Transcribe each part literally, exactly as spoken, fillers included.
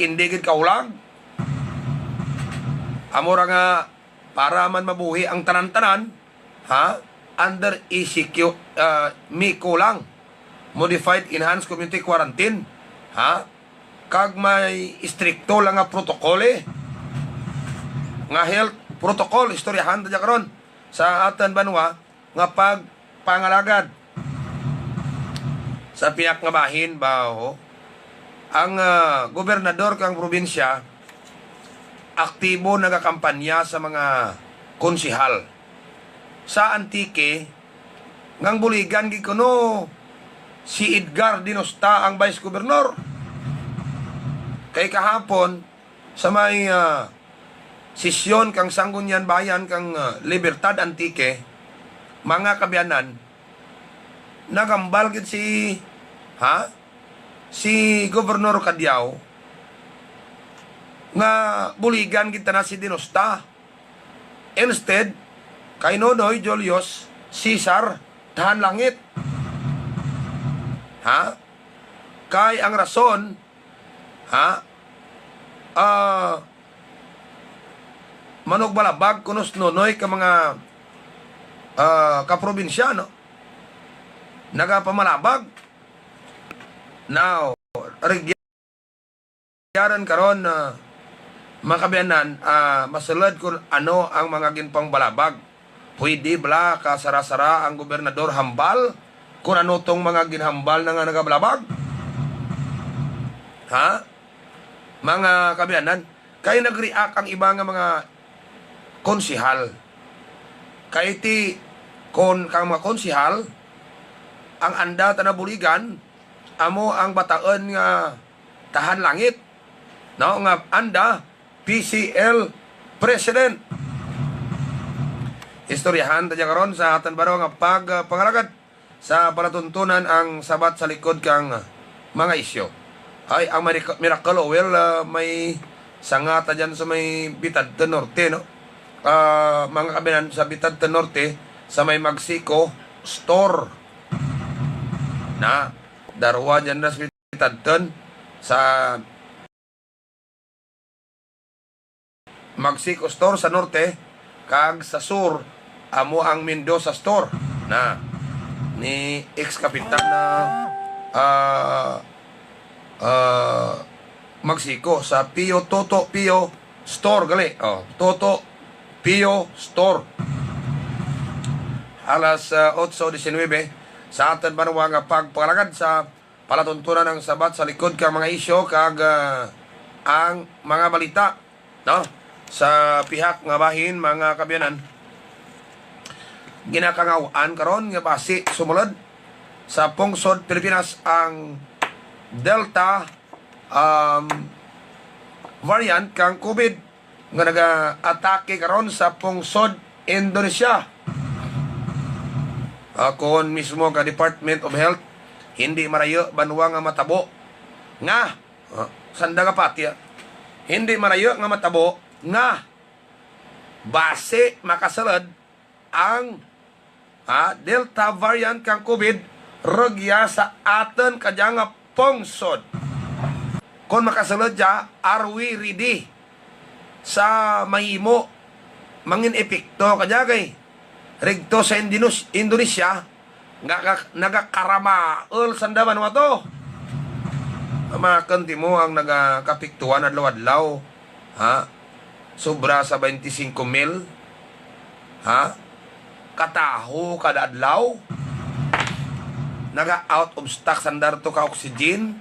indi gid kahulag. Amo ra nga para man mabuhi ang tanan-tanan, ha? Under E C Q, ah, MICQ lang. Modified Enhanced Community Quarantine, ha? Kag may istrikto lang nga protocol, eh. Nga health protocol, istoryahan ta dya karon sa atun banwa nga pagpangalagad. Sa pihak nga bahin, bawo, ang, ah, gobernador kang probinsya, aktibo nagakampanya sa mga konsehal. Sa Antique, ngan buligan gid kuno si Edgar Denosta ang vice governor. Kay kahapon, sa may, ah, sesyon kang Sangguniang Bayan kang, ah, Libertad Antique, mga kaabyanan, naghambal gid si, ha? Si Gobernador Cadiao nga buligan gid tana si Denosta. Instead, kay Nonoy Julius Cesar Tahanlangit. Ha? Kay ang rason, ha? Ah, manugbalabag kuno si Nonoy ka mga, ah, kaprobinsyano. Nagapamalabag. Now, rugya run karon, ah, mga kaabyanan, ah, masulud kun ano ang mga ginpangbalabag. Pwede bala ka sara-sara ang gobernador hambal kun ano tong mga ginhambal na nga nagabalabag? Ha? Mga kaabyanan, kay nag-react ang iba nga mga konsehal. Kay ti, kon kang mga konsehal, ang anda tana buligan, amo ang bataun nga Tahanlangit, no, nga anda, P C L President. Istoryahan ta dya karon sa atun banwa nga pag, ah, pangalagad sa palatuntunan ang sabat sa likod kang, ah, mga isyu. Ay, ang Mirac-, Miracle Oil, ah, may sanga ta dyan sa may Bitadtun Norte, no? Ah, mga kaabyanan, sa Bitadtun Norte, sa may Magsico Store. Na, darwa dyan na sa Bitadtun, sa Magsico Store sa norte, kag sa sur, amo ang Mendoza Store na ni ex-kapitan na, ah, ah, Magsico sa Pio, Toto Pio Store gali. Oh, Toto Pio Store. Alas, ah, otso disinuybe sa atun banwa nga pagpangalagad sa palatuntunan ang sabat sa likod kang mga isyu kag, ah, ang mga balita, no? Sa pihak nga bahin, mga kaabyanan, ginakangaw-an karon nga basi sumulud sa pungsod Pilipinas ang Delta, um, variant kang COVID nga nagaatake karon sa pungsod Indonesia. Ah, kon mismo ka Department of Health, hindi marayu banwa nga matabo nga, ah, sanda nga pati, ah. Hindi marayu nga matabo nga basi makasulud ang, ah, Delta variant kang COVID rugya sa atun kadya nga pungsod. Kon makasulud dya, are we ready sa mahimo mangin epekto kadya kay rugto sa Indinus-, Indonesia, nga ka-, nagakaramaul sanda banwa to. Amakun timo ang nagakapiktuhan adlaw-adlaw. Ha? Sobra sa baynte singko mil. Ha? Katawo kada adlaw. Naga-out of stock sanda rugto ka oxygen.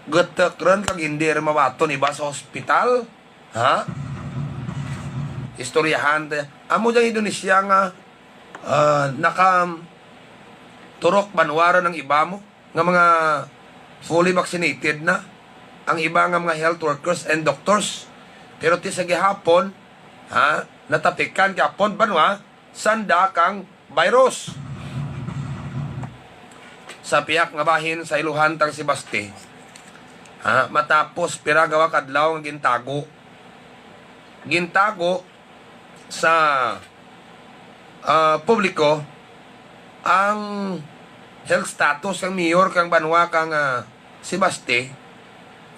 Gutuk run kag hindi run mabaton iba sa hospital. Ha? Istoryahan ta. Amo dyang Indonesia nga, ah, nakaturok banwa run ang iba mo nga mga fully vaccinated na. Ang iba nga mga health workers and doctors. Pero ti sa gihapon, ha, natapikan gihapon banwa sanda kang virus. Sa pihak nga bahin sa ilohan tang Sebaste, ha, matapos pira gawa ka adlaw nga gintago. Gintago sa, ah, publiko ang health status kang mayor kang banwa kang, ah, Sebaste,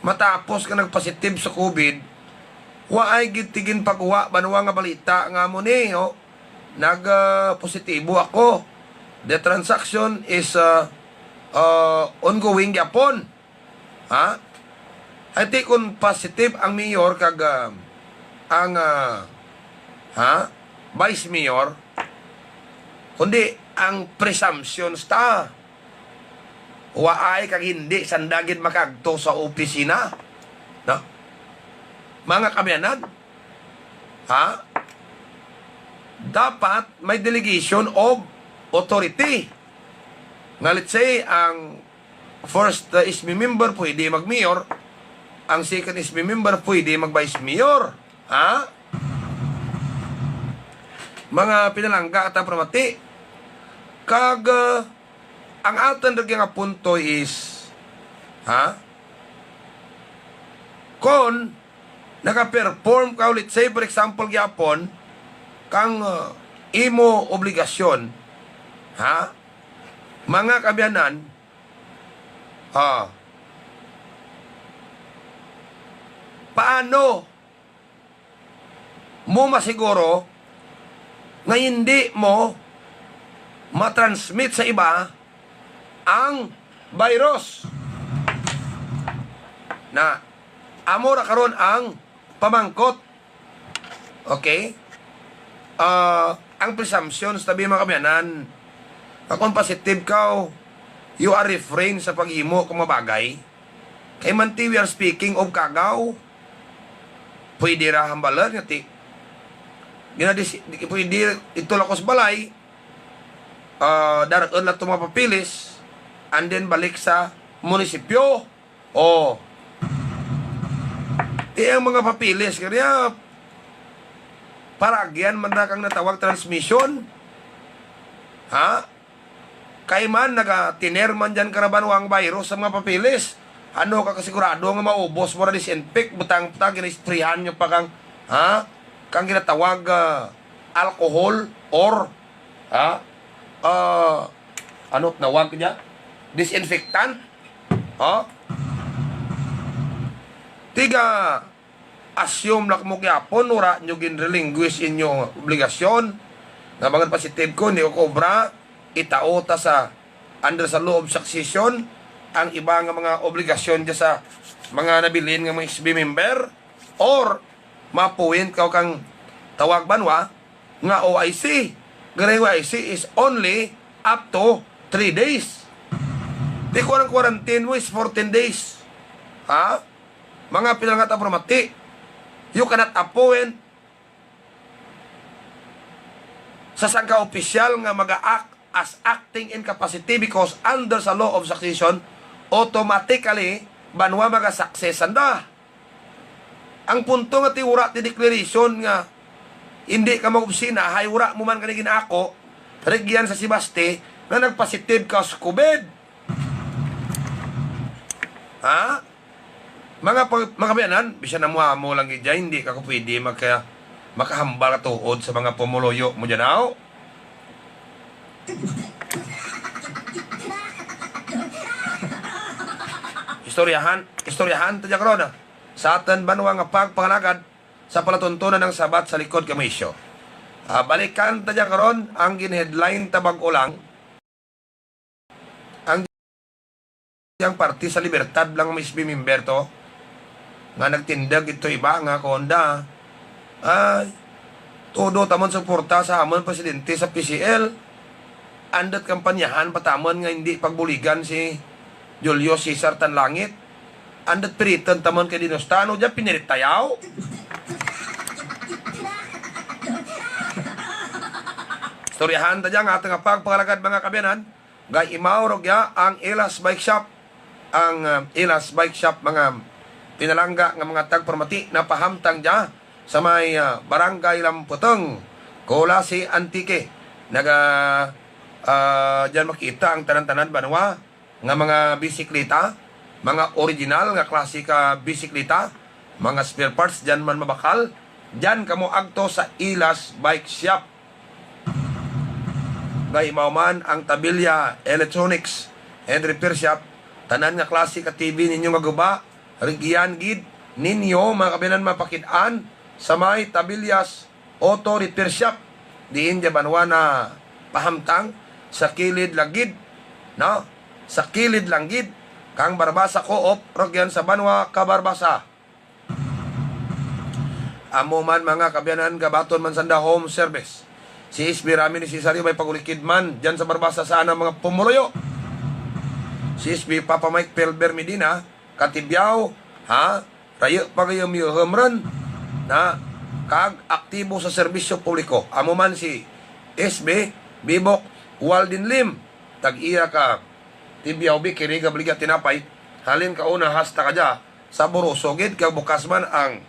matapos ka nagpositive sa COVID, wa ay gid ti ginpaguwa banwa nga balita nga amo ni, o, nag, ah, positibo ako. The transaction is, ah, ah, ongoing gyapon. Ha? Ay ti kon positive ang mayor kag, ah, ang, ah, ha? Vice mayor, kundi ang presumptions ta. Wa ay kag indi sanda gid makaagto sa opisina. No? Mga kaabyanan, ha? Dapat may delegation of authority. Nga let's say, ang first, uh, S B member pwede mag-mayor, ang second S B member pwede mag-vice mayor. Ha? Mga pinalangga kang pamati. Kag, uh, ang atun rugya nga punto is, ha? Kon naka-perform ka, let's say, for example, gyapon, kang, uh, imo obligasyon, ha? Mga kaabyanan, ha? Paano mo masiguro nga hindi mo matransmit sa iba ang virus? Na, amo ra karon ang pamangkot. Okay? Ah, ang presumptions, tabi, mga kaabyanan, nga kon positive ka, you are refrain sa paghimo kang mga bagay. Kay man ti, we are speaking of kagaw. Pwede ra hambalan nga ti ginadis-, pwede ito lang ko sa balay, ah, dar-un lang to mga papeles, and then balik sa munisipyo. O. Ti ang mga papeles kaniya, para agyan man ra kang natawag transmission. Ha? Kay man, naga-tener man dyan kara banwa ang virus sa mga papeles. Ano ka kasigurado nga maubos mo ra disinfect, butang pa ta, gina-sprayhan nyo pa kang, ha? Kang ginatawag, ah, alcohol or, ha? Ah, ano tawag dyan? Disinfectant? Ha? Ti ga-assume lang mo gyapon, wara nyo gin-relinquish inyo obligasyon. Nga bangud positive ko, hindi ko kobra, itao ta sa under sa law of succession ang iba nga mga obligasyon dyan sa mga nabilin nga mga S B member, or ma-appoint kaw kang tawag banwa nga O I C. Gani O I C is only up to three days. Ti kon ang quarantine mo is fourteen days. Ha? Mga pinalangga kang pamati, you cannot appoint sa sangka opisyal nga maga-act as acting in capacity, because under sa law of succession, automatically, banwa maga-success sanda. Ang punto nga ti wara ti declaration nga hindi ka mag-opisina, hay wara mo man gani ginaako, rugyan sa Sebaste, nga nag-positive ka sa COVID. Ha? Mga pa-, mga kaabyanan, bisan amo-amo lang gid dyan, hindi ka ko pwede maka-, makahambal ka tuod sa mga pumuluyo mo dyan, aw. Istoryahan, istoryahan ta dyan karon, ah. Sa atun banwa nga pagpangalagad sa palatuntunan ang Sabat sa likod kang mga isyu. Ah, balikan ta dyan karon ang gin-headline ta bag-o lang. Ang dyan parte sa Libertad lang mga S B member to. Nga nagtindug ito iba nga kon da. Ay, todo tamun suporta sa amun presidente sa P C L. Andut kampanyahan pa tamun nga hindi pagbuligan si Julio Cesar Tanlangit. Andut piritun tamun kay Denosta, ano dyan pinirit ta yaw? Istoryahan ta dyan ang atun nga pagpangalagad, mga kaabyanan. Gaimaw rugya ang Ilas Bike Shop. Ang, ah, Ilas Bike Shop, mga pinalangga nga mga tagparamati, napahamtang dya sa may, ah, Barangay Lamputong, Culasi, Antique. Naga, ah, dyan makita ang tanan-tanan banwa nga mga bisikleta, mga original nga klase ka bisikleta, mga spare parts, dyan man mabakal, dyan kamo agto sa Ilas Bike Shop. Gaimaw man ang Tabilla Electronics and Repair Shop, tanan nga klase ka T V ninyo nga guba, Rugyan gid ninyo, mga kaabyanan, mapakit-an sa may Tabillas Auto Repair Shop. Diin dya banwa napahamtang, sa kilid lang gid, no? Sa kilid lang gid kang Barbaza Co-op, rugyan sa banwa ka Barbaza. Amo man, mga kaabyanan, gabaton man sanda home service. Si S B Rami Necesario may pag-ulikid man dyan sa Barbaza sa anang mga pumuluyo. Si S B Papa Mike Pelber Medina, ka Tibiao, ha? Rayo pagayum-yum run, na, kag aktibo sa serbisyo publiko. Amo man si S B Bibok Walden Lim, tag-iya ka Tibiao Bakery, gabaligya tinapay, halin kauna hasta kadya sa Boroso gid, kag bukas man ang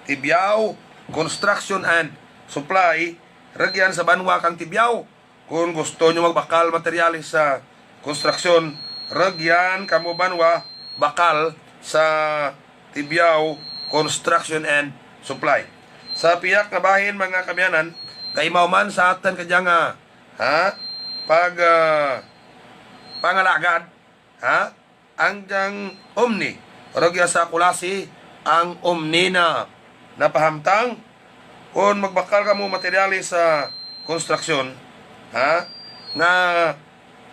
Tibiao Construction and Supply, rugyan sa banwa kang Tibiao. Kon gusto nyo magbakal materyales sa konstruksyon, rugyan kamo banwa bakal sa Tibiao Construction and Supply. Sa piyak nga bahin, mga kaabyanan, kaimaw man sa atun kadya nga, ha, pag, ah, pangalagad, ha, ang dyang Omni, rugya sa Culasi, ang Omni na napahamtang, kon magbakal kamo materyales sa konstruksyon, ha, nga,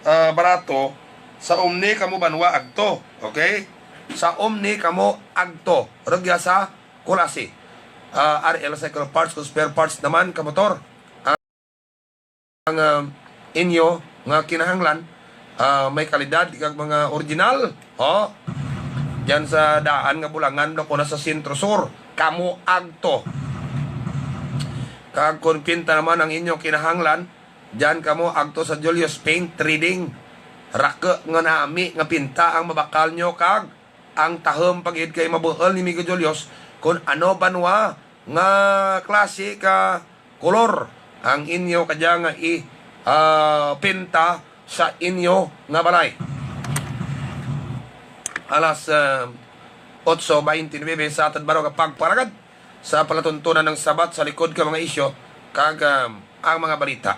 ah, barato, sa Omni kamo banwa agto, okay? Sa Omni kamo agto, rugya sa Culasi. Ah, R L Cycle Parts, kon spare parts naman ka motor. Ang, ah, inyo nga kinahanglan, ah, may kalidad kag mga original, ho? Dyan sa daan nga bulangan, no, kon nasa Centro Sur, kamo agto. Kag kon pinta naman ang inyo kinahanglan, dyan kamo agto sa Julius Paint Trading. Raku nga nami nga pinta ang mabakal nyo, kag ang tahum pa gid kay mabuul ni Migo Julius kon ano banwa nga klase ka kolor ang inyo kadya nga i, ah, pinta sa inyo nga balay. Alas, ah, otso baynte nuwebe sa atun baro ka pagpangalagad sa palatuntunan ng Sabat sa likod ka mga isyu kag, ah, ang mga balita.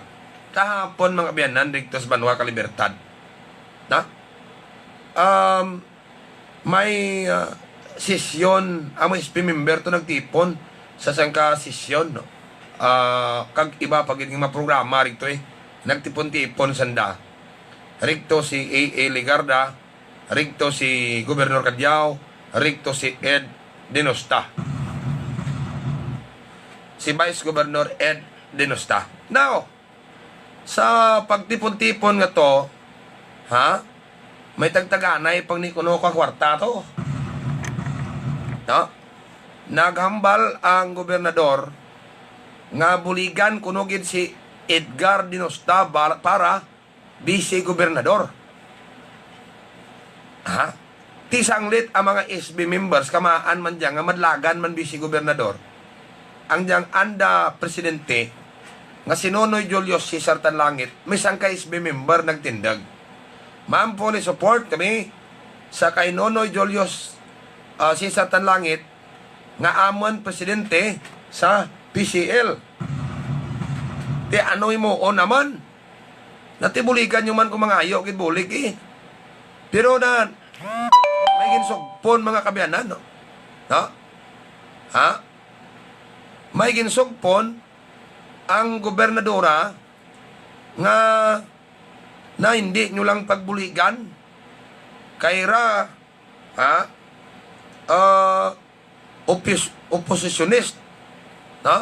Kahapon, mga kaabyanan, rigto sa banwa ka Libertad, na? Um, may, ah, sesyon, ang mga S P member to nagtipon sa sangka sesyon, no? Ah, kag iba pa gid nga mga programa rigto, eh. Nagtipon-tipon sanda. Rigto si A A Legarda, rigto si Gobernador Cadiao, rigto si Ed Denosta. Si Vice Governor Ed Denosta. Now, sa pagtipon-tipon nga to, ha? May tagtaganay pang ni kuno ka kwarta to. No? Naghambal ang gobernador nga buligan kuno gid si Edgar Denosta bal-, para vice gobernador. Ha? Ti sanglit ang mga S B members, kamaan man dyan nga madalagan man vice gobernador. Ang dyang anda presidente, nga si Nonoy Julius Cesar Tanlangit, may sangka S B member nagtindug. Ma'am, fully support kami sa kay Nonoy Julius, ah, Cesar Tanlangit, nga amun presidente sa P C L. Ti ano himuon namun? Na ti buligan nyo man kon mangayo gid bulig, eh. Pero na, may ginsugpon, mga kaabyanan, no? Ha? Ha? May ginsugpon ang gobernadora nga na indi nyo lang pagbuligan kay ra, ha? Ah, opis-, oppositionist, no?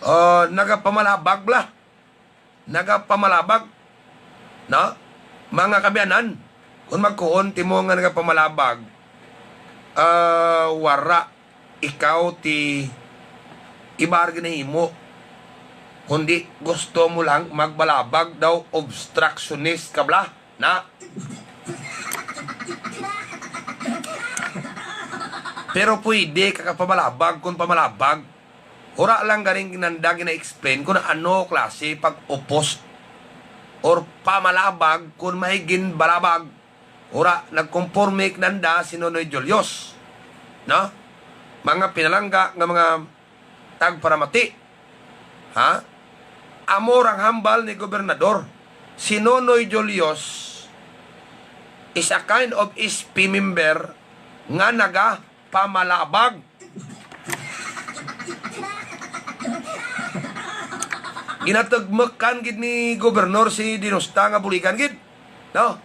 Ah, nagapamalabag bala. Nagapamalabag, no? Mga kaabyanan, kon magkuon timo nga nagapamalabag, ah, wara ikaw ti iba ra ginahimo, kundi gusto mo lang magbalabag daw, obstructionist ka bala. Na. Pero pwede ka kapamalabag kon pamalabag. Wara lang garing nanda gina-explain kon ano klase pag-oppose or pamalabag kon may ginbalabag. Wara nagkomporme kananda si Nonoy Julius. No? Mga pinalangga nga mga tagparamati. Ha? Amo rang hambal ni gobernador. Si Nonoy Julius is a kind of S P member nga nagapamalabag. Ginategmekan gid ni Gobernador si Denosta nga buligan gid, no?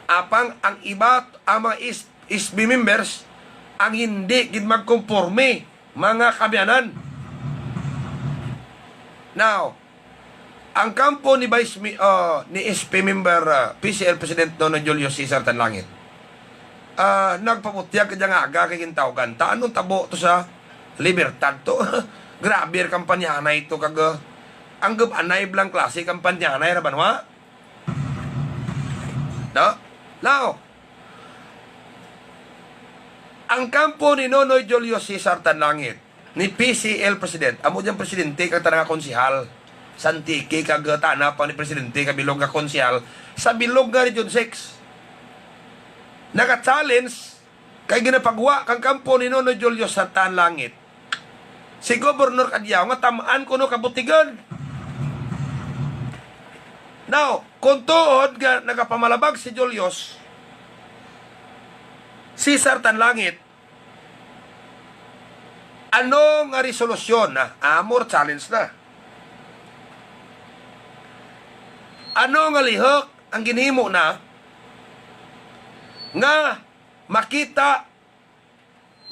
Apang ang iba, ang mga S-, S B members, ang hindi gid magkomporme, mga kaabyanan. Now, ang kampo ni Vice Mi-, ah, ni S P member, ah, P C L President Nonoy Julio Cesar Tanlangit, ah, nagpabutyag kadya nga aga kay gintawgan ta, ano tabo to sa Libertad to? Grabe ra kampanyahanay to kag, ah, ang gub-anay bala nga klase kampanyahanay ra banwa. No? Now, ang kampo ni Nonoy Julio Cesar Tanlangit, ni P C L President, amo dyang presidente kag tana nga konsehal sa Antique kag tana pa ni presidente kag bilog nga konsehal sa bilog nga Region six. Naga-challenge kay ginapagwa kang kampo ni Nonoy Julio Cesar Tanlangit si Gobernador Cadiao nga tam-an kuno kabutigan. Now, kon tuod nga nagapamalabag si Julio Cesar Tanlangit, ano nga resolusyon na? Amo ra challenge na. Ano nga lihok ang ginhimo na nga makita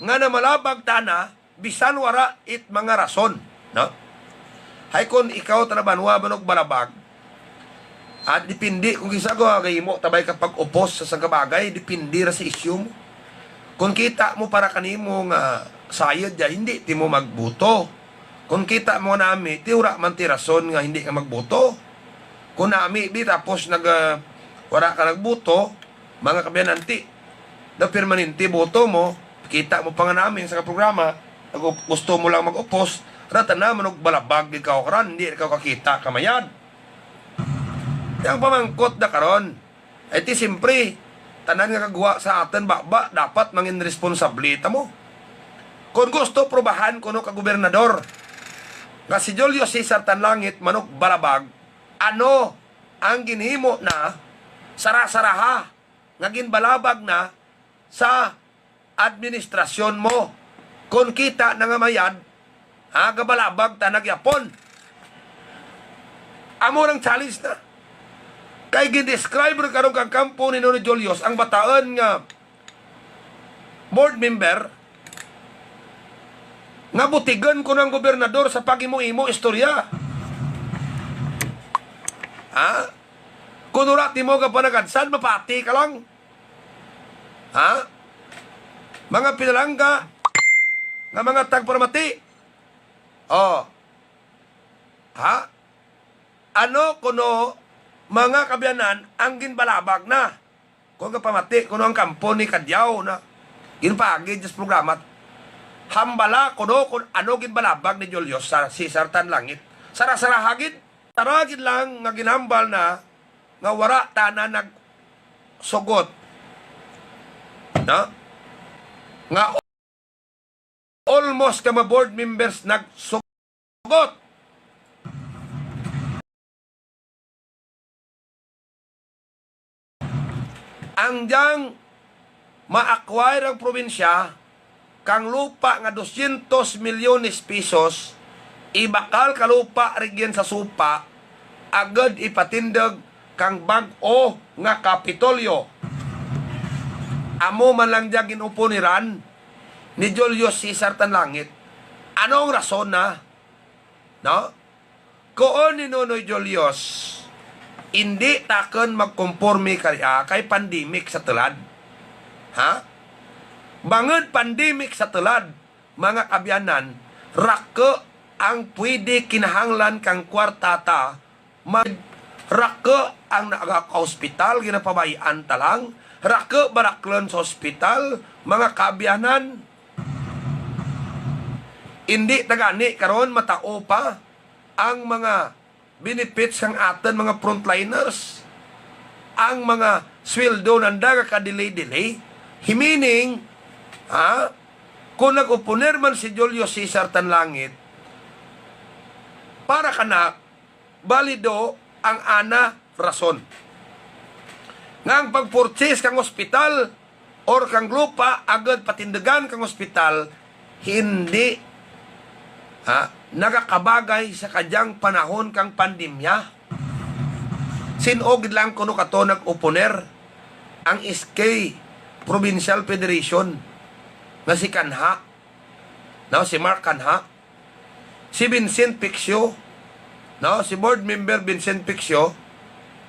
nga namalabag tana bisan wara it mga rason, no? Hay kon ikaw tana banwa manugbalabag, ah, depende kon kinsa gahimo ta bay ka pag-oppose sa sangka bagay, depende ra sa isyu mo. Kon kita mo para kanimo nga sayod dya, hindi timo magboto. Kon kita mo nga nami, ti wara man ti rason nga hindi ka magboto. Kon nami bi tapos nag-, ah, wara ka nagboto, mga kaabyanan ti, daw permanente boto mo, kita mo pa nga nami sa programa, gu-, gusto mo lang mag-oppose, ra tana manugbalabag ikaw karan, hindi ikaw kakita ka mayad. Ti ang pamangkot da karon, ay ti simpre, tanan nga kagwa sa atun baba, dapat mangin responsable tamo. Kon gusto prubahan kuno ka gobernador nga si Julio Cesar Tanlangit manugbalabag, ano ang ginhimo na, sara-saraha nga ginbalabag na sa administrasyon mo. Kon kita na nga mayad, ha, gabalabag tana gihapon. Amo rang challenge na. Kay gin-describe ra karon kang kampo ni Nonoy Julio ang bataun nga board member nga butigun kuno ang gobernador sa pag-imo-imo istorya. Ha? Kon wara timo gapanagadsan, mapati ka lang. Ha? Mga pinalangga nga mga tagparamati. O. Ha? Ano kuno, mga kaabyanan, ang ginbalabag na? Kon gapamati kuno ang kampo ni Cadiao na ginpaagi dya sa programa, hambala kuno kon ano ginbalabag ni Julio Cesar Tanlangit. Sara-saraha gid. Tara gid lang nga ginhambal na nga wara tana nagsugot. No? Nga almost ka mga board members nagsugot. Ang dyang ma-acquire ang probinsya kang lupa nga dosyentos milyones pesos, ibakal ka lupa rugyan sa supa, agud ipatindug kang bag-o nga Kapitolyo. Amo man lang dya gin-upuniran ni Julio Cesar Tanlangit. Ano ang rason na? No? Kuon ni Nonoy Julio, indi takun magkomporme kara kay pandemic sa tulad. Ha? Bangud pandemic sa tulad, mga kaabyanan, raku ang pwede kinahanglan kang kwarta ta, mag-, raku ang nagaospital, ginapabay-an ta lang, raku baraklun sa ospital, mga kaabyanan. Indi ta gani karon matao pa ang mga benefits kang atun mga frontliners, ang mga sweldo nanda gaka-delay-delay. Himining, ha, kon nag-upuner man si Julio Cesar Tanlangit, para kana, balido ang ana rason. Nga ang pag-purchase kang ospital, kang lupa agud patindugan kang ospital, hindi, ha, nagakabagay sa kadyang panahon kang pandemya. Sin-o gid lang kuno kato nag-oponer, ang S K Provincial Federation nga si Kanha, no, si Mark Kanha, si Vincent Piccio, no, si Board Member Vincent Piccio,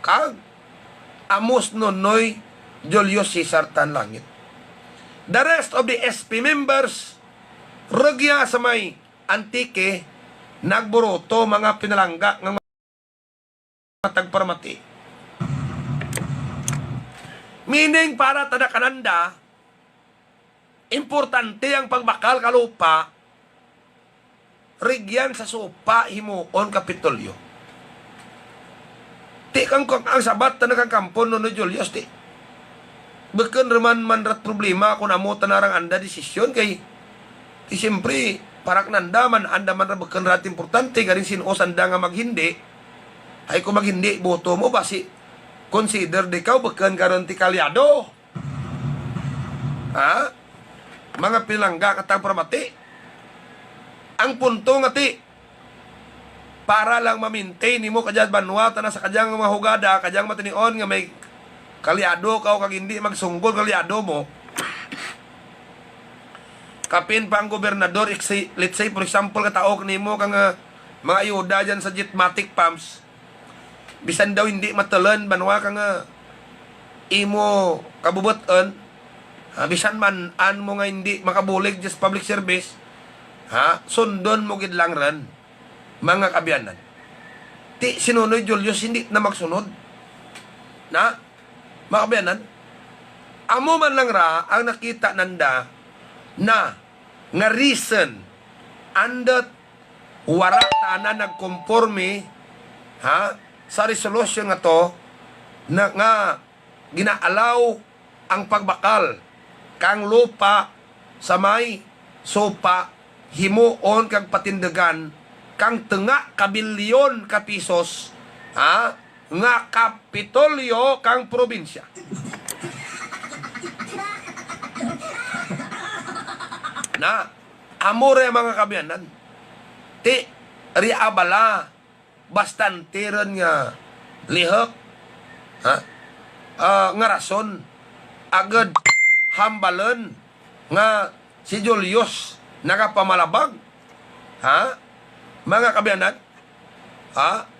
kag amo si Nonoy Julius Cesar Tanlangit. The rest of the S P members, rugya sa may Antique, nagburuto, mga pinalangga nga mga tagparamati. Meaning, para tana kananda, importante ang pagbakal ka lupa, rugyan sa supa himuon Kapitolyo. Ti kang, kang, ang sabat tana kang kampo ni Nonoy Julius, ti bukun ra man, man ra't problema kon amo tana rang anda desisyon kay, ti siyempre, para kananda man, anda man ra bukun ra't importante, garing sin-o sanda nga maghindi, hay kon maghindi boto mo, basi consider di kaw bukun karon ti kaalyado. Ha? Mga pinalangga kag tagparamati. Ang punto nga ti, para lang ma-maintain nimo kadya banwa tana sa kadyang mga hugada, kadyang matinion nga may kaalyado kaw kag hindi magsunggol kaalyado mo. Kapin pa ang gobernador, iksi-, let's say, for example, kataok nimo kang, ah, mga ayuda dyan sa Jetmatic pumps. Bisan daw hindi matulun banwa kang, ah, imo kabubut-un, ha, bisan man-an mo nga hindi makabulig dyan sa public service, ha, sundun mo gid lang run, mga kaabyanan. Ti si Nonoy Julius hindi na magsunod. Na, mga kaabyanan, amo man lang ra ang nakita nanda na nga reason, andut wara tana nagkomporme, ha, sa resolution nga to, na, nga gina-allow ang pagbakal kang lupa sa may supa himuon kag patindugan kang tunga ka bilyon ka pisos, ha, nga Kapitolyo kang probinsya. Na, amo ra, mga kaabyanan. Ti, ria bala, bastante run nga lihuk, ha? Ah, nga rason, agud hambalun nga si Julius nagapamalabag, ha? Mga kaabyanan, ha?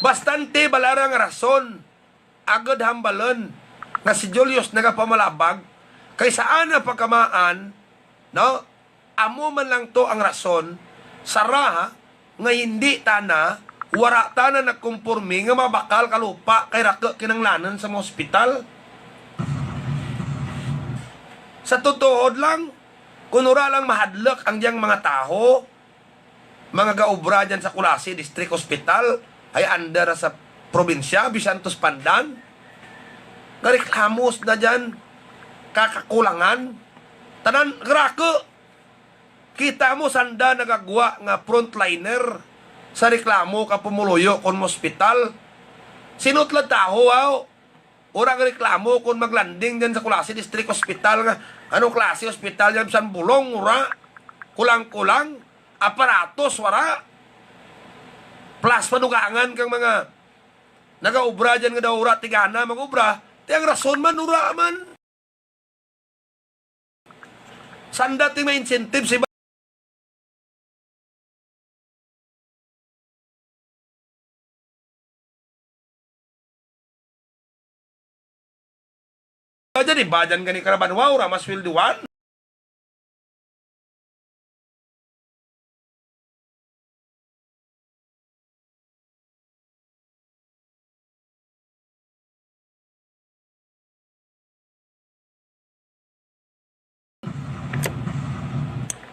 Bastante bala ra nga rason, agud hambalun nga si Julius nagapamalabag, kay sa ana pa kamaan, no? Amo man lang to ang rason, sara, nga hindi tana, wara tana nagkomporme nga mabakal ka lupa kay raku kinanglanun sa mga ospital. Sa tutuod lang, kon wara lang mahadluk ang dyang mga tawo, mga gaobra dyan sa Culasi District Hospital, hay under sa probinsya, bisan to sa Pandan. Gareklamo sanda dyan, kakakulangan. Tanan, graku. Kita mo sanda nagagwa nga frontliner sa reklamo ka pumuluyo kon ma-ospital. Sin-o tana tawo, aw? Wara gareklamo kon mag-landing dyan sa Culasi District Hospital nga, ano klase hospital dyan, bisan bulong, wara. Kulang-kulang, aparatos, wara. Plus, padugangan kang mga nagaobra dyan nga daw wara ti gana mag-obra, ti ang rason man, wara man. Sanda ti ma-incentive sa iba. Dyan, iba dyan gani kara banwa, wara maswelduhan.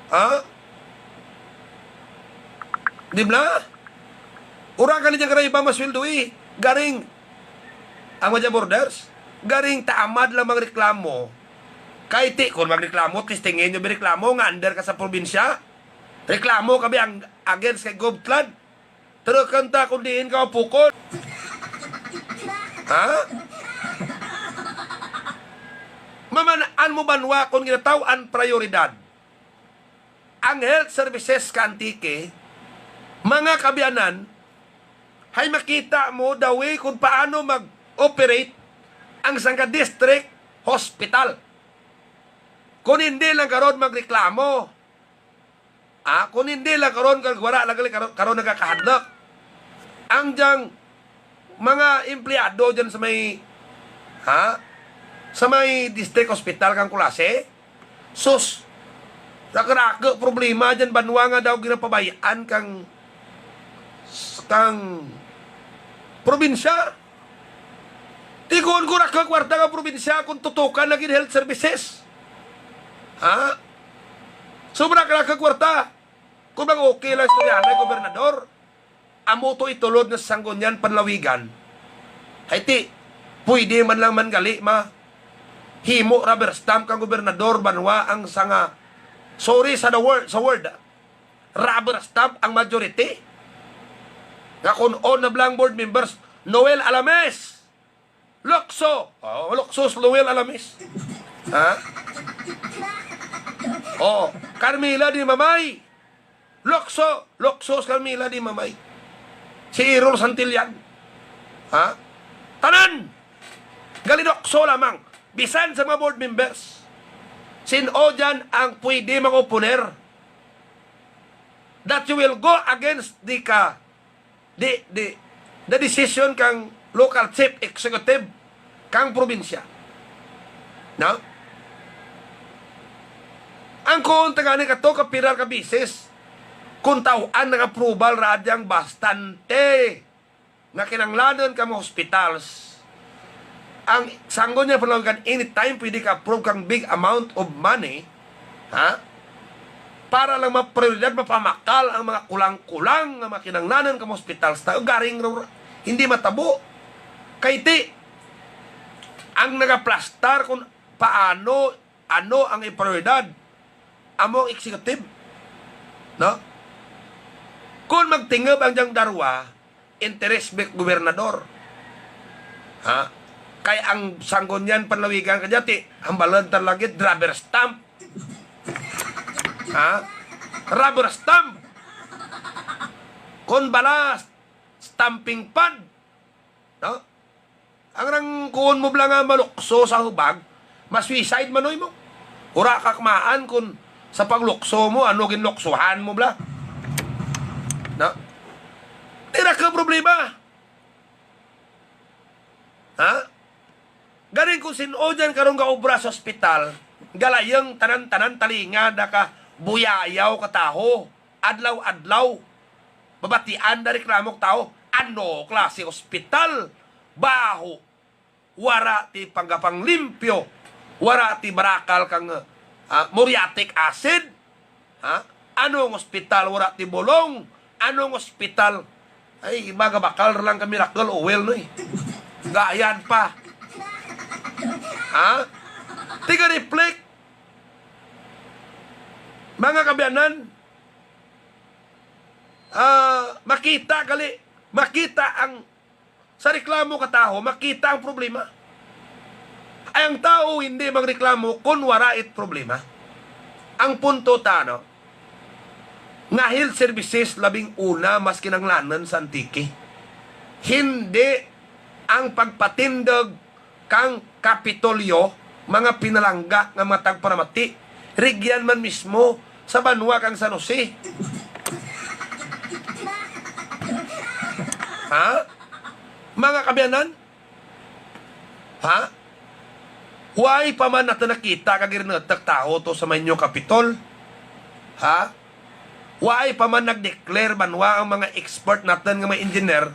Ha? Di bala? Wara gani dyan kara iba masweldo, eh. Garing ang mga borders, garing tamad lang magreklamo. Kay ti, kon magreklamo, testingun nyo, bireklamo nga under ka sa probinsya. Reklamo ka bi ang against kay Gov Tlad. Turukun ta kon diin ka mapukon. Ha? Maman-an mo banwa kon ginataw-an prayoridad ang health services ka Antique, mga kaabyanan, hay makita mo the way kon paano mag-operate ang sangka district hospital. Kon indi lang karon magreklamo, ah, kon indi lang karon, kag wara lang gali karon, karon nagakahadlok. Ang dyang mga empleyado dyan sa may, ha? Sa may district hospital kang Culasi. Sus, raku-raku problema dyan banwa nga daw ginapabay-an kang, kang probinsya. Ti kon kon raku kwarta kang probinsya, kon tutukan lagi health services. Ha? Sobra ka raku kwarta. Kon mag-okay lang istoryahanay gobernador, amo to itulod nga Sangguniang Panlawigan. Hay ti, pwede man lang man gali mahimo rubber stamp kang gobernador banwa ang sangka, sorry sa the word, sa word, ah. Rubber stamp ang majority. Nga kon on na bala ang board members, Noel Alamis. Lukso. Oh, lukso si Noel Alamis. Ha? Oh, Carmela Dimamay. Lukso, lukso si Carmela Dimamay. Si Errol Santillan. Ha? Tanan. Gali lukso lamang. Bisan sa mga board members. Sin-o dyan ang pwede mag-oponer that you will go against the ka the, the, the decision kang local chief executive kang probinsya. No? Ang kuon ta gani kato ka piral ka beses, kon taw-an nag-approval ra dyang bastante nga kinanglanun ka mga hospitals. Ang Sangguniang Panlawigan anytime pwede ka-approve kang big amount of money, ha? Para lang maprioridad, mapamakal ang mga kulang-kulang nga mga kinanglanun ka mga hospitals ta, garing ra, hindi matabo. Kay ti, ang nagaplastar kon paano, ano ang iprioridad, amo ang executive. No? Kon magtingub ang dyang darwa, interes bik gobernador. Ha? Kay ang Sangguniang Panlawigan kadya ti, hambalun ta lagi, rubber stamp. Ha? Rubber stamp. Kon bala, stamping pad. No? Ang rang kuon mo bala nga malukso sa hubag, ma-suicide man uy mo. Wara ka kamaan kon sa paglukso mo, ano ginluksohan mo bala. No? Ti raku problema. Ha? Garing kon sin-o dyan karon gaobra sa ospital, galayung tanan-tanan talinga da ka buyayaw ka tawo. Adlaw-adlaw, babatian da reklamo ka tawo, ano klase ospital? Baho, wara ti panggapanglimpyo, wara ti barakal kang, ah, muriatic acid, ha? Anong ospital wara ti bulong? Anong ospital? Ay, iba gabakal ra lang ka Miracle Oil, no, eh. Gayad pa. Ha? Ti ga-reflect. Mga kaabyanan, ah, makita gali, makita ang, sa reklamo ka tawo, makita ang problema. Ay, ang tawo hindi magreklamo kon wara it problema. Ang punto ta, no, nga health services labing una mas kinanglanun sa Antique. Hindi ang pagpatindug kang Kapitolyo, mga pinalangga nga mga tagparamati, rugyan man mismo sa banwa kang San Jose. Ha? Mga kaabyanan? Ha? Why pa man natun nakita kag ginrutuk tawo to sa may New Capitol? Ha? Why pa man nag-declare banwa ang mga expert natun nga mga engineer,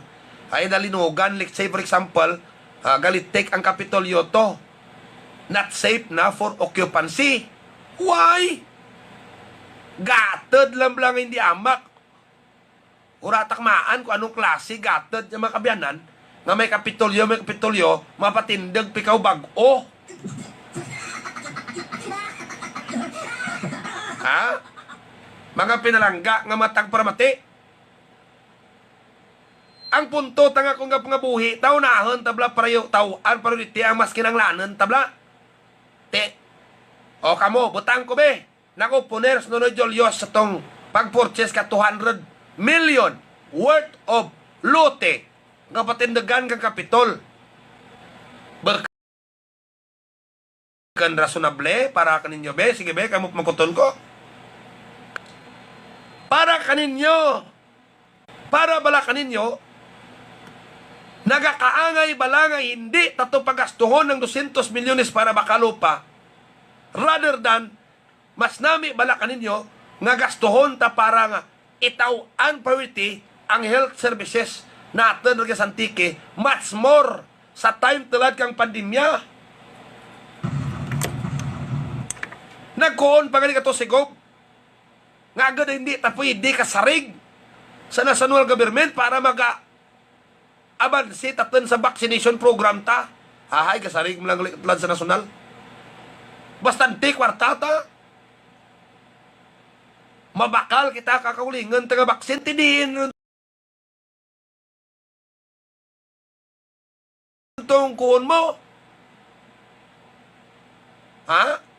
ay, dalinugan, let's say, for example, ah, gali take ang Kapitolyo to. Not safe na for occupancy. Why? Gatud lang bala nga indi amak. Wara ta kamaan kon anong klase gatud dyan, mga kaabyanan, nga may Kapitolyo, may Kapitolyo, mapatindug pa ikaw bag-o. Ha? Mga pinalangga nga mga tagparamati. Ang punto ta nga kon gapangabuhi ta, unahun ta bala prayo-, taw-an priority ang mas kinanglanun ta bala. Ti, o kamo, butang ko bi. Nag-opener si Nonoy Julius sa atun pag-purchase ka two hundred million worth of lote nga patindugan kang Capitol. Bukun rasonable para kaninyo, bi? Sige, bi, kamo pamangkuton ko. Para kaninyo, para bala kaninyo, nagakaangay bala nga indi ta to pagastuhon ang dosyentos milyones para bakal lupa, rather than mas nami bala kaninyo nga gastuhon ta para nga itaw-an priority ang health services natun rugya sa Antique, much more sa time tulad kang pandemya. Nagkuon pa gani kato si Gob nga agud hindi ta pwede kasarig sa national government para maga abanse tatun sa vaccination program ta. Hahay, kasarig man lang gali tulad sa nasyonal. Bastante kwarta ta. Mabakal kita kakaulingun ta nga vaccine, ti diin tong kuon mo. Ha?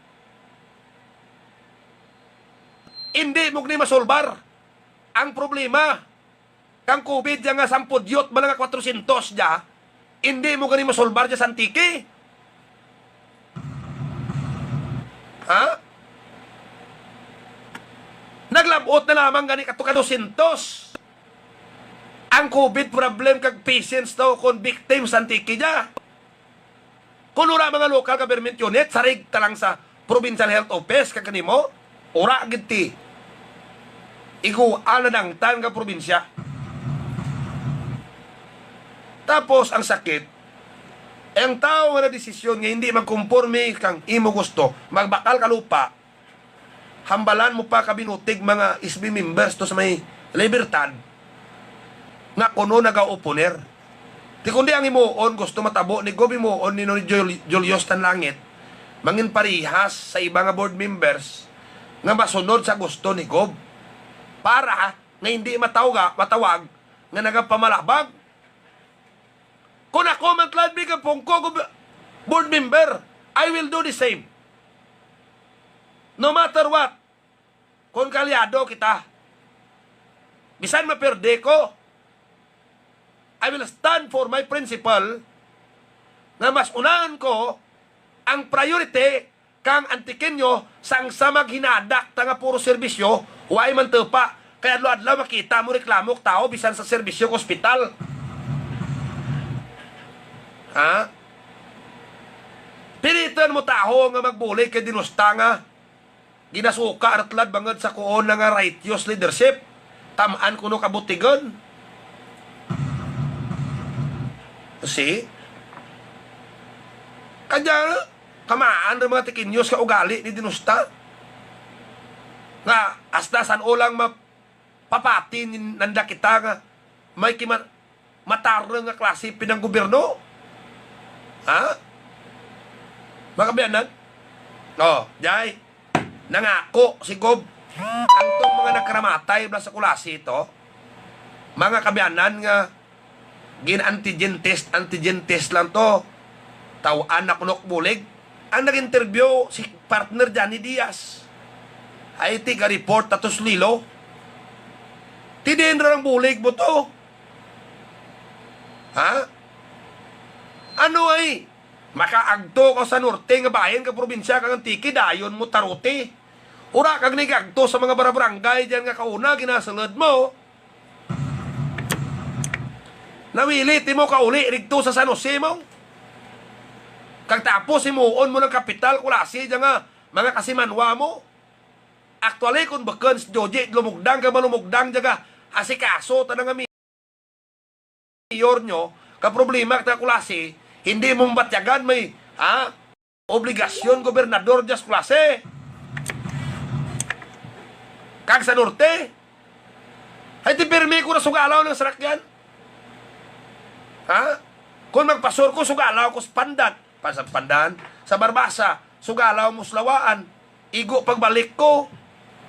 Indi mo gani masolbar ang problema kang COVID dya nga sampudyot bala nga kwatrosyentos dya, indi mo gani masolbar dya sa Antique. Ha? Naglab-ot na lamang gani kato ka dosyentos ang COVID problem kag patients to kon victims sa Antique dya. Kon wara mga local government unit, sarig ta lang sa provincial health office kag kanimo, wara gid ti igo nadangtan ka probinsya. Tapos ang sakit, ang tawo nga nagdesisyon nga hindi magkumporme kang imo gusto, magbakal ka lupa, hambalan mo pa ka binutig mga S B members to sa may Libertad nga kuno naga-opener. Ti kundi ang himuon gusto matabo ni Gob, himuon ni Nonoy Jul-, Julius Tanlangit, mangin parehas sa iba nga board members nga masunod sa gusto ni Gob, para nga hindi matawga-, matawag nga nagapamalabag. Kon ako man tulad bi ka pungko ko board member, I will do the same. No matter what, kon kaalyado kita, bisan maperde ko, I will stand for my principle nga mas unahan ko ang priority kang Antiqueño, sang sa maghinadak ta nga puro serbisyo, way mantupa. Kay adlaw-adlaw makita mo reklamo ka tawo bisan sa serbisyo ka ospital. Ha? Piliton mo taho nga magbulig kay Denosta nga ginasuka ra tulad bangud sa kuon na nga righteous leadership. Tam-an kuno kabutigon. See? Kadya, kamaan ra mga Antiqueños ka ugali ni Denosta. Nga, hasta san-o lang mapapati ni-, nanda kita nga may kima-, matarung nga klase pinanggobyerno. Ha? Mga kaabyanan? O, dya. Nangako si Gob, ang tong mga nakaramatay bala sa Culasi to, mga kaabyanan nga gin-antigen test, antigen test lang to. Taw-an na kuno ka bulig. Ang nag-interview si partner Johnny Diaz. Hay ti ga-report ta to sa Iloilo. Ti diin ra ang bulig mo to. Ha? Ano ay? Makaagto ka sa norte nga bahin ka probinsya kang Antique, dayon mo taruti. Wara ka gani gaagto sa mga bara-, barangay dyan nga kauna, ginasulud mo. Nawili ti mo kauli rigto sa San Jose mo. Kag tapos himuon mo lang kapital, Culasi, dyan nga mga kasimanwa mo. Actually, kon bukun si Joji lumugdang kag malumugdang dyan nga asikaso tana nga mayor nyo, ka problema ka Culasi, hindi mo mabatyagan may, ha? Obligasyon gobernador dyan sa Culasi. Kag sa norte. Hay ti pirmi ko nasugalaw ang sarakyan. Ha? Kon magpa-sur ko, sugalaw ko sa Pandan. Pa-, sa Pandan, sa Barbaza, sugalaw mo sa Laua-an. Igo pagbalik ko.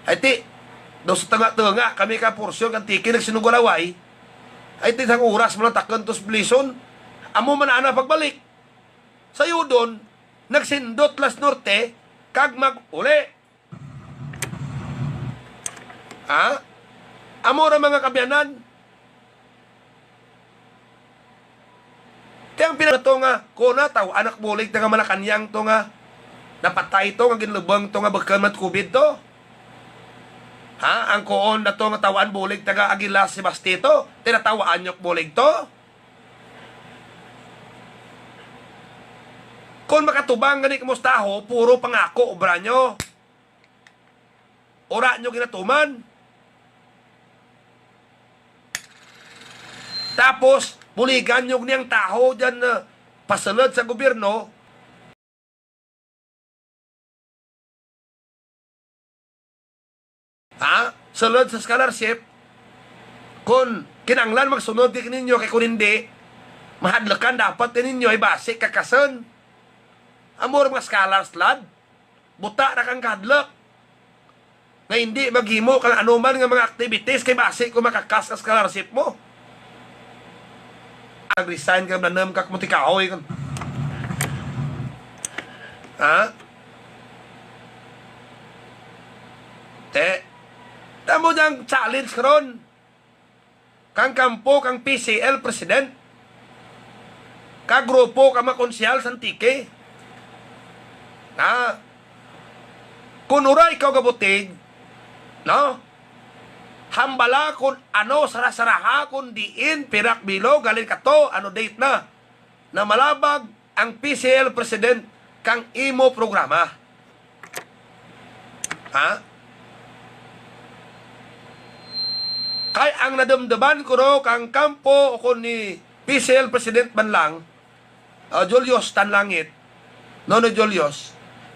Hay ti, daw sa tunga-tunga, kami ka porsyon kang Antique nagsinugalaway. Hay ti, sang oras mo lang takun to sa Belison. Amo man ana pagbalik. Sayodon, Nagsindot la sa Norte, kag mag-uli. Ha? Amo ra, mga kaabyanan. Ti ang pinaka to nga, kuon na, taw-an na ka bulig taga Malacañang to nga napatay to, nga ginlubong to, nga bukun man COVID to. Ha? Ang kuon na to nga taw-an bulig taga Aguila, Sebaste to, ti nataw-an nyo ka bulig to. Kon makatubang gani kamo sa tawo, puro pangako obra nyo. Wara nyo ginatuman. Tapos, buligan nyo gani ang tawo dyan nga pasulud sa gobyerno. Ha? Sulud sa scholarship. Kon kinahanglan magsunod kaninyo, kay kon hindi, mahadlukan dapat kaninyo, hay basi kakasun. Amo ra mga scholars lad. Buta ra kang kahadluk. Nga hindi maghimo kang anuman nga mga activities kay basi kon makakas ka scholarship mo. Nag-resign ka, nanum ka, kamo ti kahoy ka. Ha? Ti, ti amo dyang challenge karon. Kang kampo kang P C L president, kag grupo kang mga konsehal sa Antique. Na, kon wara ikaw gabutig, no? Hambala kon ano, sara-saraha kon diin, pira ka bilog, halin kato, ano date na. Na malabag ang P C L president kang imo programa. Ha? Kay ang nadumduman kuno kang kampo ukon ni P C L president man lang, ah, Julius Tanlangit, Nonoy Julius,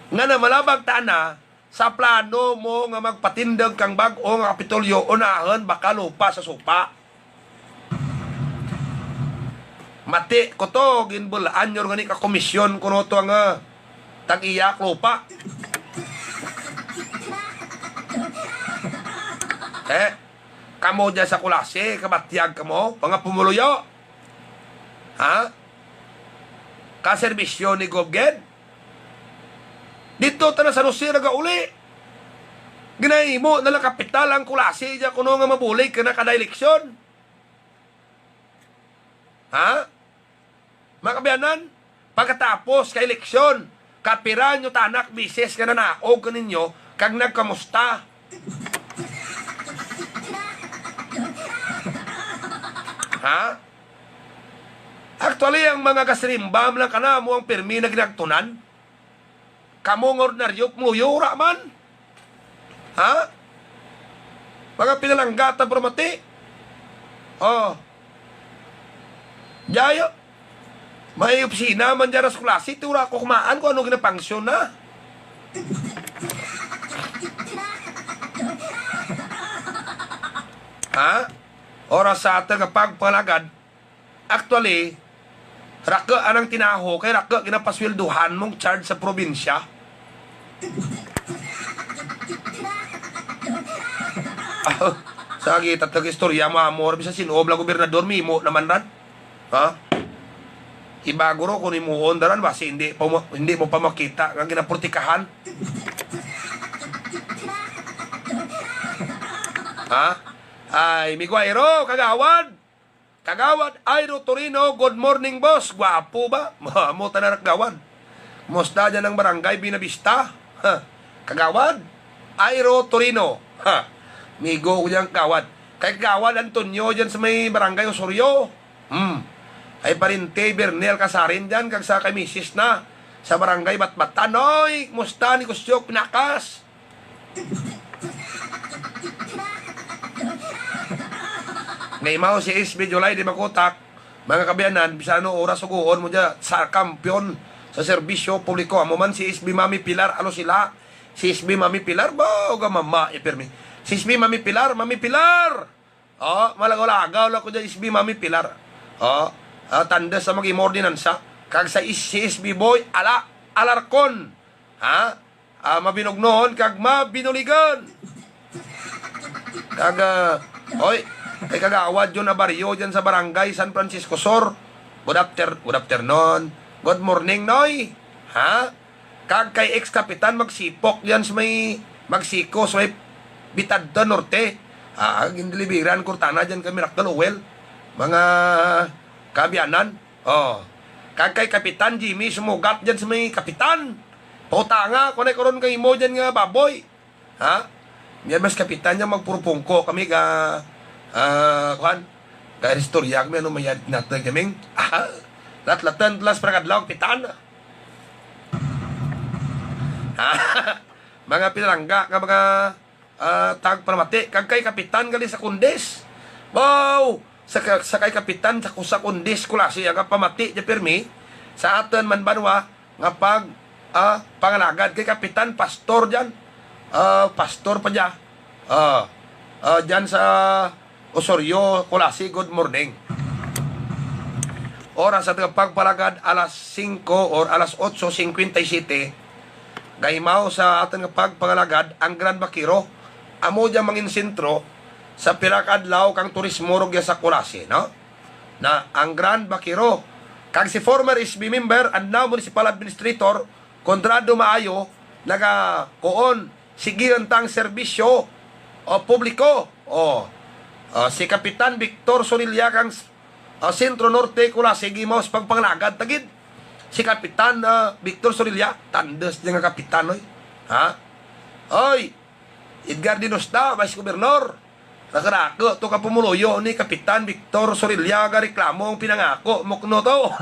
nga na malabag tana, sa plano mo nga magpatindug kang bag-o nga Kapitolyo, unahun baka lupa sa supa. Mati ko to, ginbul-an nyo run gani ka komisyon kuno to nga, ah, tag-iya ka lupa. Eh, kamo dyan sa Culasi, kabatyag kamo, mga pumuluyo. Ha? Kaserbisyo ni Gob gid. Didto tana sa San Jose nagauli. Ginahimo na lang kapital ang Culasi dya kuno nga mabulig kana kada eleksyon. Ha? Mga kaabyanan, pagkatapos ka eleksyon, kapira nyo tana ka beses nga nanaog kaninyo, kag nagkamusta? Ha? Actually, ang mga gasirimba man lang kana, amo ang pirmi nga ginagtunan. Kamo nga ordinaryo, pumuluyo, wara man. Ha? Mga pinalangga ta, pero mati. O. Dya, o. May opisina man dyan sa Culasi, ti wara ko kumaan kon ano ginapangsyon na. Ha? Oras sa atun nga pagpangalagad, actually, raku anang tinawo, kay raku ginapaswelduhan mong charge sa probinsya. Ah, sa kita tag istorya mo, amo ra bisan sin-o bala gobernador, mimo naman ran. Ha? Iba guro kon himuon da ran, basi hindi pa mo, hindi mo pa makita nga ginapurtikahan. Ha? Ay, Migo Airo, kagawad. Kagawad Airo Torino, good morning, boss. Gwapo ba? Amo tana ra kagawad. Kumusta dyan ang barangay Buenavista? Ha. Kagawad Airo Torino. Ha. Migo ko dyan kagawad. Kay Kagawad Antonio dyan sa may barangay Osorio. Hmm. Ay parinte Bernel Casarin dyan, kag sa kay misis na. Sa barangay Batbatan. Oy, kumusta negosyo, pinakas? Nga imaw si S B July Dimakutak, mga kaabyanan, bisan ano oras sugoon mo dya sa kampiyon sa serbisyo publiko, amo man si S B Mami Pilar Alosila, si S B Mami Pilar, ba, uga mama, ya pirmi. Si S B Mami Pilar, Mami Pilar! O, malagaw-lagaw lang ko dyan, S B Mami Pilar. O, ah, tanda sa mag-imo ordinansa. Kag sa is-, si S B Boy, Ala, Alarcon. Ha? Ah, mabinugnon kag mabinuligan. Kag, ah, oy, kay Kagawad Jun Abario dyan sa Barangay San Francisco Sur. Good after-, good afternoon. Good morning, Noy. Ha? Kag kay ex-kapitan magsipok dyan sa may, magsiko sa may Bitadton Norte. Ah, gindeliveran ko tana dyan kay Miracle Oil. Mga kaabyanan. O. Kag kay Kapitan Jimmy sumugat dyan sa may kapitan. Pautanga ko anay karon kang imo dyan nga baboy. Ha? Dyan mas kapitan dyan magpurupungko kami ka, ah, kuan. Ka istorya kami ano mayad natun kaming. Ah, latlatan tlas para kadlaw kapitan. Ha? Mga pinalangga nga mga, ah, tagparamati, kag kay Kapitan gali sa Kundis. Wow! Sa ka-, sa kay Kapitan sa Kusa Kundis Kulasi, aga pamati dya pirmi sa atun man banwa nga pag, ah, pangalagad kay Kapitan, pastor dyan. Ah, pastor pa dya. Ah, ah, dyan sa Osorio, Culasi, good morning. Oras sa atun pagpangalagad, alas singko or alas otso singkwenta y siyete. Gaimaw sa atun nga pagpangalagad ang Grand Vaquero, amo dya mangin sentro sa pira ka adlaw kang turismo rugya sa Culasi, no? Na ang Grand Vaquero, kag si former S B member and now municipal administrator, Conrado Maayo, nagakuon, sige run ta ang serbisyo, o, publiko. O, o, si Kapitan Victor Sorilla kang, o, Centro Norte, Culasi, gaimaw sa pagpangalagad ta gid. Si Kapitan, ah, Victor Sorilla, tandus dya nga kapitan, oy. Ha? Oy, Edgar Denosta, Vice Governor. Raku-raku to ka pumuluyo ni Kapitan Victor Sorilla, gareklamo ang pinangako mo kuno to.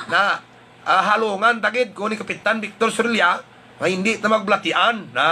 Na, ah, halungan ta gid ko ni Kapitan Victor Sorilla, nga indi ta magbalatian. Na.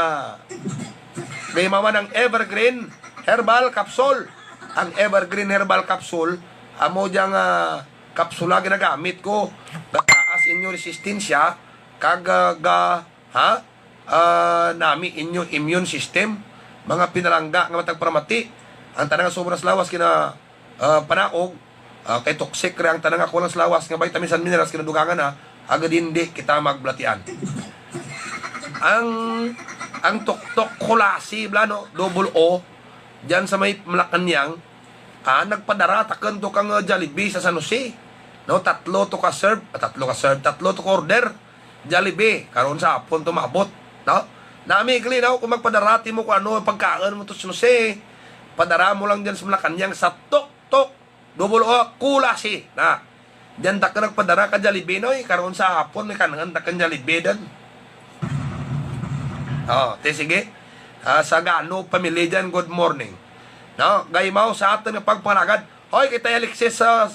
Gaimaw man ang Evergreen Herbal Capsule. Ang Evergreen Herbal Capsule, amo dyang, ah, kapsula ginagamit ko. Gataas inyo resistensya, kag, ah, ga-, ha? Ah, nami inyo immune system. Mga pinalangga nga matag paramati. Ang tanan nga sobra sa lawas kina, ah, panaog, ah, kay toxic ra ang tanan nga kulang sa lawas nga vitamins and minerals kinadugangan na, agud indi kita magbalatian. Ang, ang tuktok Culasi bala, no, double O, dyan sa may Malacañang, ah, nagpadara takun to kang, ah, Jollibee sa San Jose. No, tatlo to ka serve, ah, tatlo ka serve, tatlo to ka order. Jollibee, karon sa hapon to maabot, no? Nami gali, no, kon magpadara ti mo kon ano pagkaun mo to sa San Jose. Padara mo lang dyan sa Malacañang sa tuktok, double O, Culasi, na. Dyan takun nagpadara ka Jollibee, no, eh, karon sa hapon, may kanungan takun Jollibee dyan. O, ti sige. Ah, sa Gano family dyan, good morning. No, gaimaw sa atun nga pagpangalagad. Hoy, kay Tay Alexis, ah,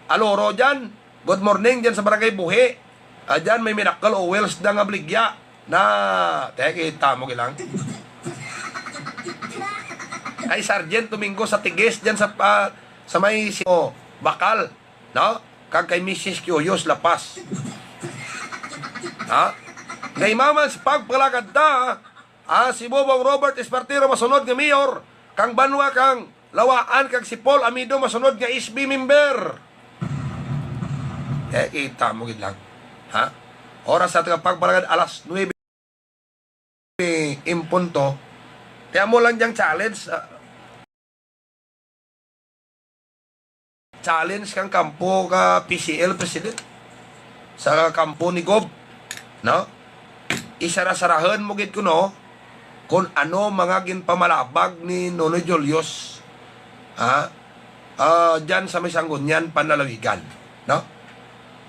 Aloro dyan. Good morning dyan sa Barangay Buhi. Ah, dyan may Miracle Oils da nga baligya. Na, ti kita mo gid lang. Ay, Sergeant Domingo sa Tigis dyan sa, ah, sa may si-, o, Bakal, no? Kag kay Missus Curious Lapas. Ha? Gaimaw man sa pagpangalagad ta, ah, si Bobong Robert Espartero masunod nga mayor kang banwa kang Laua-an kag si Paul Amido masunod nga S B member. Eh, kita mo gid lang. Ha? Oras sa atun nga pagpangalagad alas nuebe en punto. Ti amo lang dyang challenge, ah, challenge kang kampo ka P C L president. Sa kampo ni Gob, no? Isara-sarahun mo gid kuno kon ano mga ginpamalabag ni Nonoy Julius, ha? Ah, dyan sa may Sangguniang panlalawigan, no?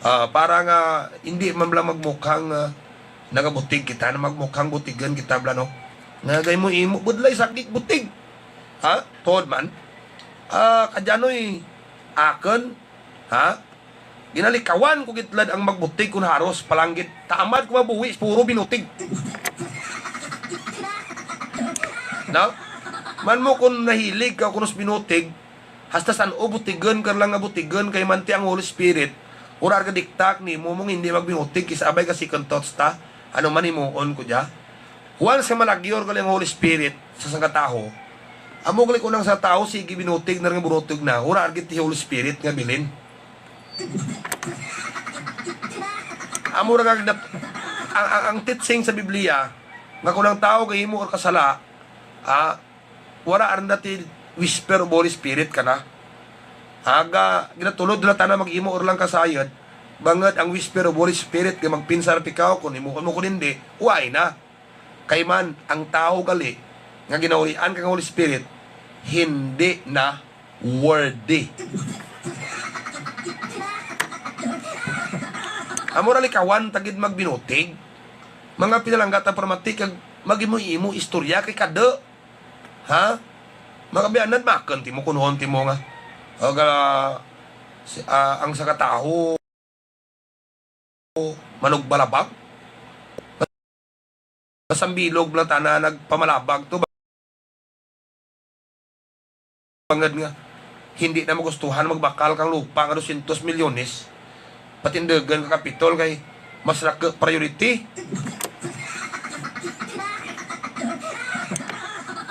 Ah, para nga indi man bala magmukhang, ah, nagabutig kita, na magmukhang butigun kita bala, no? Nga gay mo imo budlay sagdi butig. Ha? Tuod man. Ah, kadya noy akun, ha? Ginalikawan ko gid tulad ang magbutig kon harus palanggit. Tamad ko mabuhi sa puro binutig. No? Man mo kon nahilig ka kuno sa binutig, hasta san-o butigun ka lang nga butigun kay man ti ang Holy Spirit, wara gid dikta kanimo mong indi magbinutig kis-a bay ka second thoughts ta, ano man himuon ko dya. Once nga malagyo gid ang Holy Spirit sa sangka tawo, amo gali kon ang sangka tawo sige binutig na nga burutog na, wara gid ti Holy Spirit nga bilin. Amo ra nga nap-, ang, ang, ang teaching sa Biblia, nga kon ang tawo gahimo ra ka sala, ah, wara run da ti whisper of Holy Spirit kana. Aga, ginatulod nila tana mag-imo run lang ka sayod. Bangud ang whisper of Holy Spirit kay magpinsar pa ikaw kon imuon mo kon indi, wala na. Kay man, ang tawo gali nga ginaurian kang Holy Spirit, hindi na worthy. Amo ra likawan ta gid magbinutig. Mga pinalangga ta pamati kag mag-imo-imo istorya kay kada. Ha? Mga biyanan, makun timo, kunhon timo nga. O, ga, si, ah, ang sangka tawo manugbalabag. Sambilog lang tana nagpamalabag to. Bangud nga, hindi na magustuhan magbakal kang lupa nga dosyentos milyones. Patindugun ka Kapitol kay mas raku priority.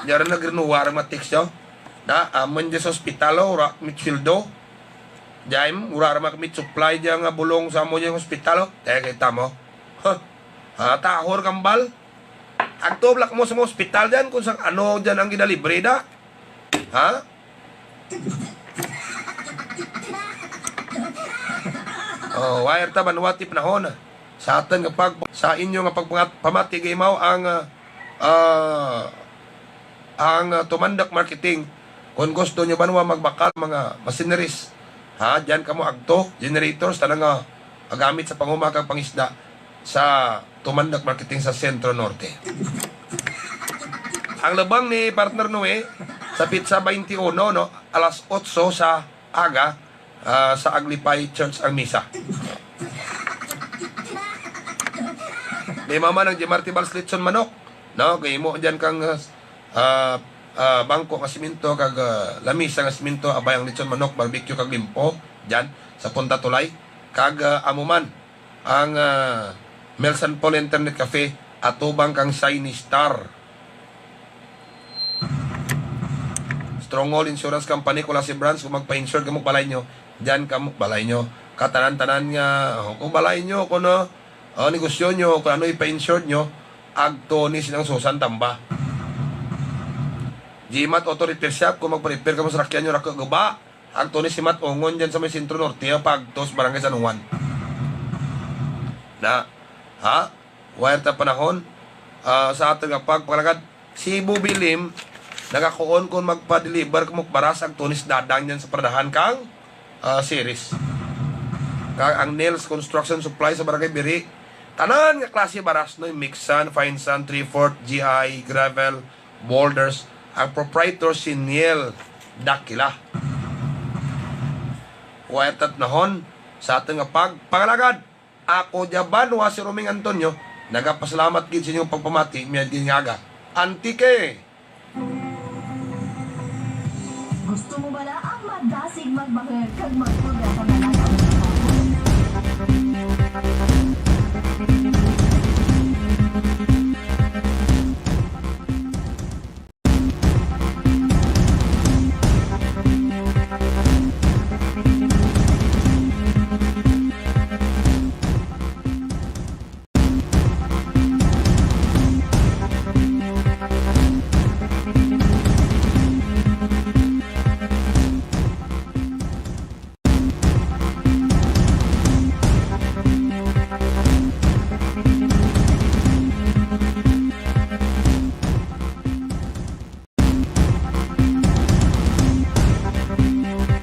Dya ra nagrenuwar mga text dya. Da, amun dya sa ospital, o, wara kami sweldo. Dya, im, wara ra man kami supply dya nga bulong sa amun dya ospital, o. Te, kita mo. Huh. Ha, tahor kambal. Agto bala kamo sa mga ospital dyan, kon sa ano dyan ang ginalibre da. Ha? O, wara ta banwa ti panahon. Sa atun nga pag-, sa inyo nga pagpangat-, pamati gaimaw ang, ah, ah, ang, ah, Tumandok Marketing. Kon gusto nyo banwa magbakal mga machineries, ha, dyan kamo agto, generators, tanan nga magamit sa panghuma kag pangisda sa Tumandok Marketing sa Centro Norte. Ang lubung ni Partner Noe, sa petsa baynte uno, no, alas otso sa aga, ah, sa Aglipay Church ang misa. Gaimaw man ang Jimar Tibal's Lechon Manok, no, gahimo dyan kang, ah, ah, bangko nga semento kag, ah, lamisa nga semento, abay ang lechon manok, barbecue kag limpo, dyan sa Punta Tulay. Kag, ah, amo man, ang, ah, Mel San Paul Internet Cafe, atubang kang Shiny Star. Stronghold Insurance Company, Culasi Branch, kon magpa-insure kamo balay nyo, dyan kamo balay nyo. Katanan-tanan nga, o, kon balay nyo, kon, o, negosyo nyo, kon ano ipa-insure nyo, agto ni sinang Susan Tamba. Jimat Auto Repair Shop, kon magpa-repair kamo sarakyan nyo, raku guba, agto ni si Mat Ongon dyan sa may Centro Norte, paagto sa Barangay San Juan. Na, ha? Wara ta panahon, ah, sa atun nga pagpangalagad, si Bubilim, nagakuon kon magpa-deliver kamo baras agto ni si Dadang dyan sa paradahan kang, ah, Ceres. Kag ang Nels Construction Supply sa Barangay Biri, tanan nga klase baras, no, mix sand, fine sand, three-fourth, G I, gravel, boulders, ang proprietor si Niel Dakila. Wara ta panahon, sa atun nga pagpangalagad, ako dya banwa si Roming Antonio, nagapasalamat gid sa inyo pagpamati, mayad gid nga aga. Antique! Gusto mo bala ang madasig magbahul kag magpugong?